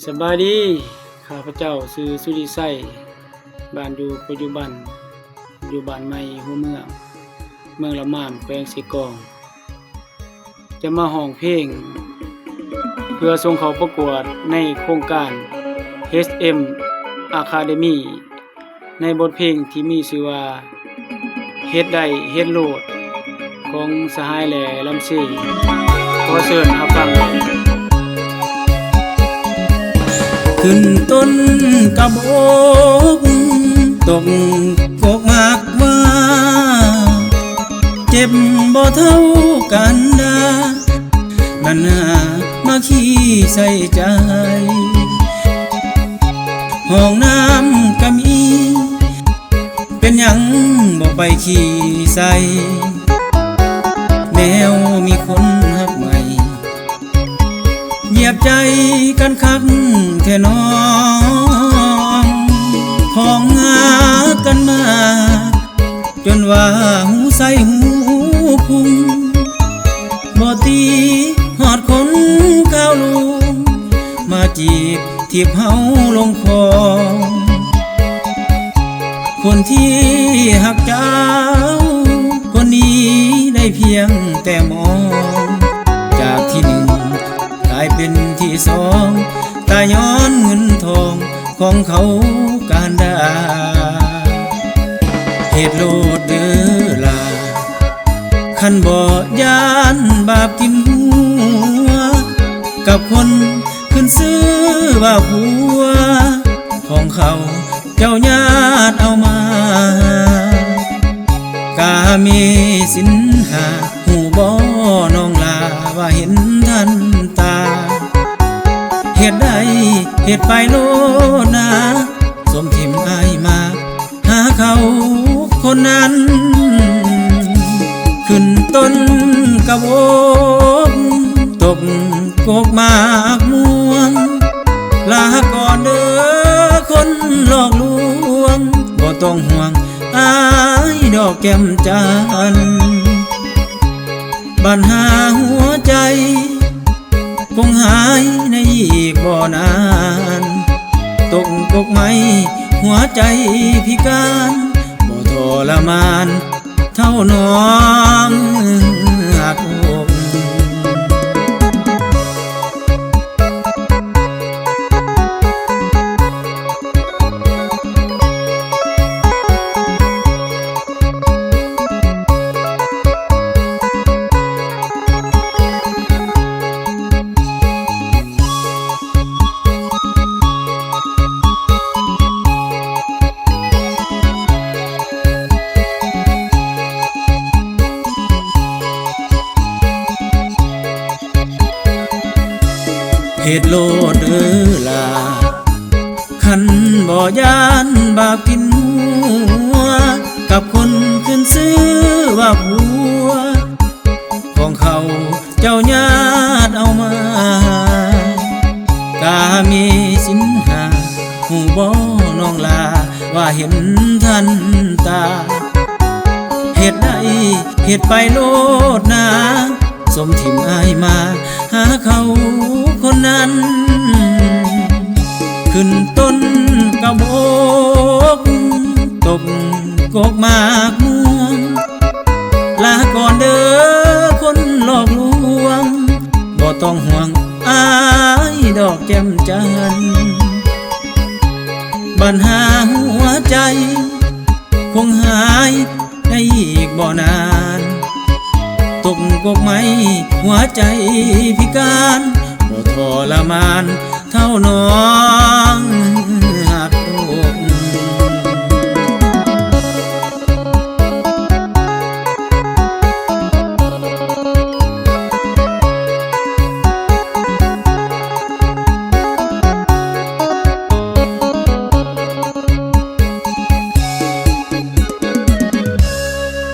ສະບາຍດີ, ຂ້າພະເຈົ້າຊື່ສຸລິໄຊ, ບ້ານຢູ່ປັດຈຸບັນຢູ່ບ້ານໃໝ່ຫົວເມືອງ, ເມືອງລະມາມ, ແຂວງເຊກອງ. ຈະມາຮ້ອງເພງເພື່ອສົ່ງເຂົ້າປະກວດໃນໂຄງການ ເອັດເອັມ Academy ໃນບົດເພງທີ່ມີຊື່ວ່າ ເຮັດໄດ້ເຮັດໂລດ ຂອງສະຫາຍແຫຼ ລຳເຊ. ຂໍເຊີນຮັບຟັງ. ຂຶ້ນຕົ້ນກະບົກ ຕົກກົກໝາກຫວ້າ ເຈັບບໍ່ເທົ່າກັນດາ ນັ້ນນາມາຂີ້ໃສ່ໃຈ. ຫ້ອງນ້ຳກະມີ ເປັນຫຍັງບໍ່ໄປຂີ້ໃສ່ ແນວມີຄົນຮັກໃໝ່ ຢຽບໃຈກັນຄັກແທ້ນ້ອງ ຂອງຫາກັນມາ ຈົນວ່າຫູໄສ້ຫູພຸງ ບໍ່ຕີຮອດຄົນກ່າວຫຼວງ ມາຈີບຖີບເຮົາລົງຄອງ. ຄົນທີ່ຮັກເຈົ້າ ຄົນນີ້ໄດ້ພຽງແຕ່ມອງ ຈາກທີໜຶ່ງກາຍເປັນທີສອງ ຕາຍຍ້ອນເງິນທອງ ຂອງເຂົາການດາ. ເຮັດໂລດເດີຫຼ້າ ຄັນບໍ່ຢ້ານບາບກິນຫົວ ກັບຄົນຂຶ້ນຊື່ວ່າຜົວ ຂອງເຂົາເຈົ້າຍາດເອົາມາ ກາເມສິນຫ້າ ຮູ້ບໍ່ນ້ອງຫຼ້າ ວ່າເຫັນທັນຕາ ເຮັດໄດ້ເຮັດໄປໂລດນາ ສົມຖິ້ມອ້າຍມາ ຫາເຂົາຄົນນັ້ນ. ຂຶ້ນຕົ້ນກະບົກ ຕົກກົກໝາກມ່ວງ ລາກ່ອນເດີຄົນຫຼອກລວງ ບໍ່ຕ້ອງຫ່ວງ ອ້າຍດອກແກ້ມຈັນ ບັນຫາຫົວໃຈ ຄົງຫາຍໃນອີກບໍ່ນານ ຕົກກົກໄມ້ຫົວໃຈພິການ ບໍ່ທໍລະມານເທົ່ານ້ອງຮັກອົງ. ເຮັດໂລດເດີຫຼ້າ ຄັນບໍ່ຢ້ານບາບກິນຫົວ ກັບຄົນຂຶ້ນຊື່ວ່າຜົວ ຂອງເຂົາເຈົ້າຍາດເອົາມາ ກາເມສິນຫ້າ ຮູ້ບໍ່ນ້ອງຫຼ້າ ວ່າເຫັນທັນຕາ ເຮັດໄດ້ເຮັດໄປໂລດນາ ສົມຖິ້ມອ້າຍມາຫາເຂົາຄົນນັ້ນ. ຂຶ້ນຕົ້ນກະບົກ ຕົກກົກໝາກມ່ວງ ລາກ່ອນເດີຄົນຫຼອກລວງ ບໍ່ຕ້ອງຫ່ວງອ້າຍດອກແກ້ມຈັນ ບັນຫາຫົວໃຈ ຄົງຫາຍໃນອີກບໍ່ນານ ຕົກກົກໄມ້ຫົວໃຈພິການ ບໍ່ທໍລະມານເທົ່ານ້ອງ